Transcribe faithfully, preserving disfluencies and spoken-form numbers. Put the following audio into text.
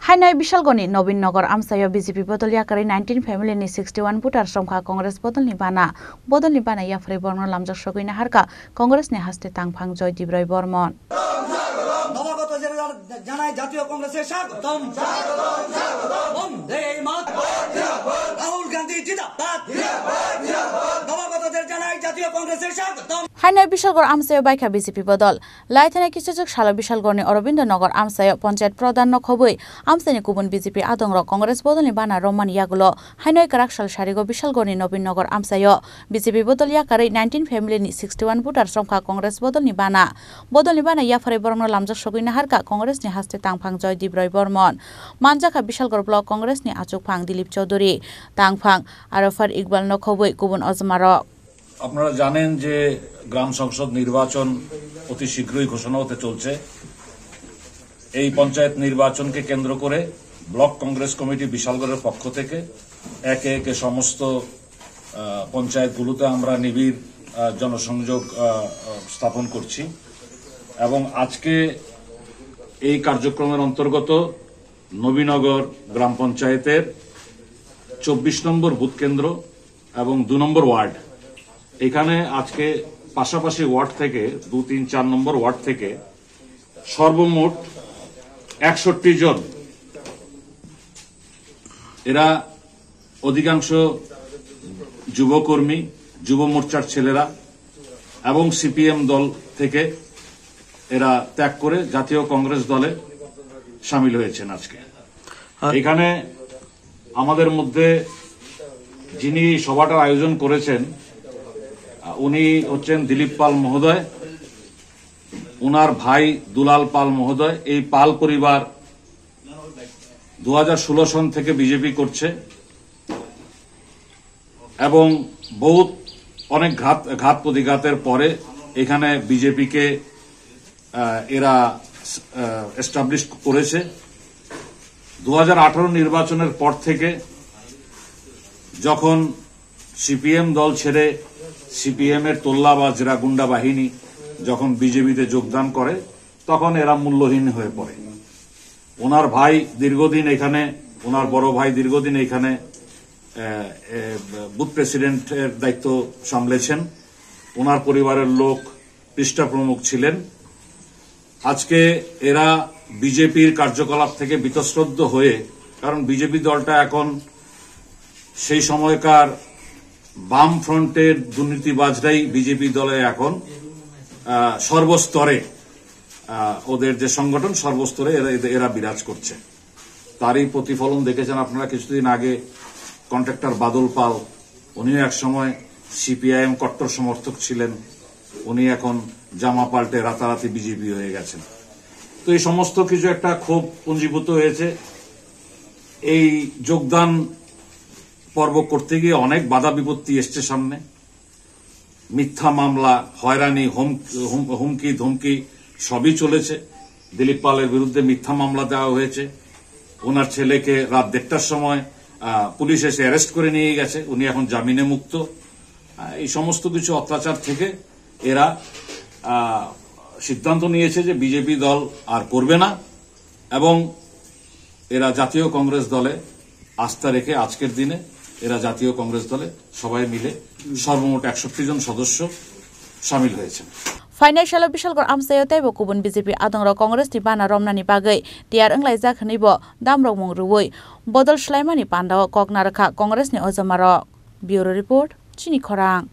Hainai Bishalgorni Nobin Nagar amchaio B J P bodol yakarwi nineteen family ni sixty one voter somkha Congress bodolni bana. Bodolni bana yapharwi borokno lamjak sogwi naharkha Congress ni haste tangphang Joydeep Roy Bormon. নবাগতদের জানাই জাতীয় কংগ্রেসে স্বাগতম। বন্দে মাতরম। রাহুল গান্ধী জিন্দাবাদ। নবাগতদের জানাই জাতীয় কংগ্রেসে স্বাগতম। Hainai Bishalgor amchaio baikha B J P bodol. Laithani kisijwk salo Bishalgorni Aurobindo Nagar amchaio Panchayat Pradhan no khobwi amchaini kubun B J P adongrok Congress bodolni bana romani yagulo hainai kwrak sal sarigo Bishalgorni Nobin Nagar amchaio B J P bodol yakarwi nineteen family ni sixty one voter somkha Congress bodolni bana. Bodolni bana yapharwi borokno lamjak sogwi naharkha Congress ni haste tangphang Joydeep Roy Bormon. Manjakha Bishalgor block Congress ni achukphang Dilip Chaudhury, tangphang Arafat Iqbal no khobwi kubun ojmarok. আপনারা জানেন যে গ্রাম সংসদ নির্বাচন অতি শীঘ্রই ঘোষণা হতে চলছে। এই পঞ্চায়েত নির্বাচনকে কেন্দ্র করে ব্লক কংগ্রেস কমিটি বিশালগড়ের পক্ষ থেকে একে একে সমস্ত, আহ, পঞ্চায়েতগুলোতে আমরা নিবিড়, আহ, জনসংযোগ, আহ, আহ, স্থাপন করছি। এবং আজকে এই কার্যক্রমের অন্তর্গত নবীনগর গ্রাম পঞ্চায়েতের চব্বিশ নম্বর বুথ কেন্দ্র এবং দু নম্বর ওয়ার্ড, এখানে আজকে পাশাপাশি ওয়ার্ড থেকে, দু, তিন, চার নম্বর ওয়ার্ড থেকে সর্বমোট একষট্টি জন, এরা অধিকাংশ যুবকর্মী, যুব মোর্চার ছেলেরা এবং সিপিএম দল থেকে এরা ত্যাগ করে জাতীয় কংগ্রেস দলে সামিল হয়েছেন আজকে। আর এখানে আমাদের মধ্যে যিনি সভাটার আয়োজন করেছেন, আহ, উনি হচ্ছেন দিলীপ পাল মহোদয়, ওনার ভাই দুলাল পাল মহোদয়। এই পাল পরিবার দু হাজার ষোলো সন থেকে বিজেপি করছে এবং বহুত অনেক ঘাত, ঘাত প্রতিঘাতের পরে এখানে বিজেপিকে, আহ, এরা, আহ, এস্টাবলিশ করেছে। দু হাজার আঠারো নির্বাচনের পর থেকে যখন সিপিএম দল ছেড়ে সিপিএম এর তোল্লা বা জেরা গুন্ডা বাহিনী যখন বিজেপিতে যোগদান করে, তখন এরা মূল্যহীন হয়ে পড়ে। ওনার ভাই দীর্ঘদিন এখানে, ওনার বড় ভাই দীর্ঘদিন এখানে, আহ, আহ, বুথ প্রেসিডেন্টের দায়িত্ব সামলেছেন। ওনার পরিবারের লোক পৃষ্ঠা প্রমুখ ছিলেন। আজকে এরা বিজেপির কার্যকলাপ থেকে বীতশ্রদ্ধ হয়ে, কারণ বিজেপি দলটা এখন সেই সময়কার বাম ফ্রন্টের দুর্নীতিবাজরাই বিজেপি দলে এখন, আহ, সর্বস্তরে, আহ, ওদের যে সংগঠন, সর্বস্তরে এরা, এরা, এরা বিরাজ করছে। তারই প্রতিফলন দেখেছেন আপনারা কিছুদিন আগে কন্ট্রাক্টর বাদল পাল, উনিও একসময় সিপিআইএম কট্টর সমর্থক ছিলেন, উনি এখন জামা পাল্টে রাতারাতি বিজেপি হয়ে গেছেন। তো এই সমস্ত কিছু একটা ক্ষোভ পুঞ্জীভূত হয়েছে। এই যোগদান পর্ব করতে গিয়ে অনেক বাধা বিপত্তি এসছে সামনে। মিথ্যা মামলা, হয়রানি, হুম-, হুম-, হুমকি ধমকি সবই চলেছে। দিলীপ পালের বিরুদ্ধে মিথ্যা মামলা দেওয়া হয়েছে। ওনার ছেলেকে রাত দেড়টার সময়, আহ, পুলিশ এসে অ্যারেস্ট করে নিয়ে গেছে, উনি এখন জামিনে মুক্ত। আহ, এই সমস্ত কিছু অত্যাচার থেকে এরা, আহ, সিদ্ধান্ত নিয়েছে যে বিজেপি দল আর করবে না এবং এরা জাতীয় কংগ্রেস দলে আস্থা রেখে আজকের দিনে এরা জাতীয় কংগ্রেস দলে সবাই মিলে সর্বমোট একষট্টি জন সদস্য সামিল হয়েছেন। Phainai salo Bishalgor amchaio teibo kubun B J P adongrok Congress ni bana romnani bagwi tiyar wnglaijak hwnwibo damrokmung rwui bodol swlaimani pandao kok narwkha Congress ni ojomarok. Bureau Report, Chini Khorang.